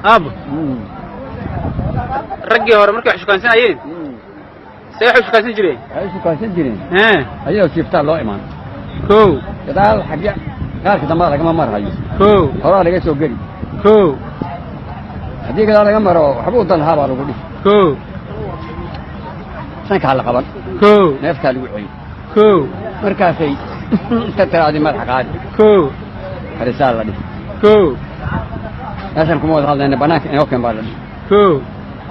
Aabo, raggii hore markay wax shukaansanayeen, see waxay shukaansan jireen? Waxay shukaansan jireen ee ayadoo siiftaa loo imaan. Kow. Gadaal xagge qaarka dambaa lagama marhayo. Kow. Horaa laga soo geli. Kow. Haddii gadaal laga maro, waxba u dan lahaa baa lagu dhihi. Kow. Sankaa la qaban. Kow. Neeftaa lagu celi. Kow. Markaasay inta tiraadi madaxa qaadi. Kow. Harisaa la dhihi. Kow. Meeshan kuma wada hadlayna, banaanka inoo keen baa la dhihi. Kow.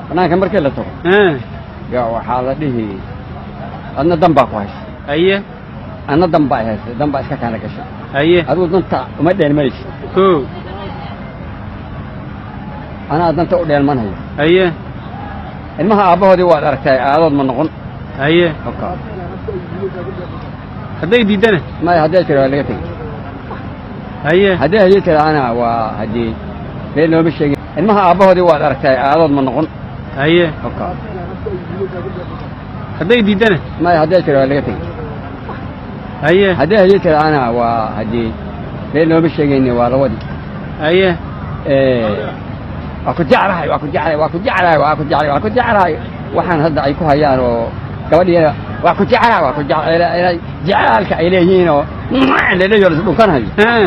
Banaanka markii la tago, ee yaa waxaa la dhihi: adna dan baa ku haysa. Haye. Anna dan baa haysa, dan baa iska kaana gashay. Haye. Adigu danta uma dheelmanaysa. Kow. Anaa danta u dheelmanhayo. Haye. Ilmaha aabbahoodii waad aragtay, aadood ma noqon. Haye. Oka. Hadday diiddana? Maya, haddii tira waa laga tegey. Haye. Haddii haddii tiraana waa haddii been looma sheegin, ilmaha aabbahoodii waad aragtay, aadood ma noqon. Haye. Oka. Hadday diiddana? Maya, haddii tira waa laga tegey. Haye. Haddii haddii tiraana waa haddii been looma sheegayni, waa lawadii. Haye. Waa ku jeclahay, waa ku jeclahay, waa ku jeclahay, waa ku jeclahay, waa ku jeclahay. Waxaan hadda ay ku hayaan oo gabadhiina waa ku jeclahay, waa ku jeclahay, jeclaalka ay leeyihiin oo laleeyaho la isdhunkanhayo. Ee.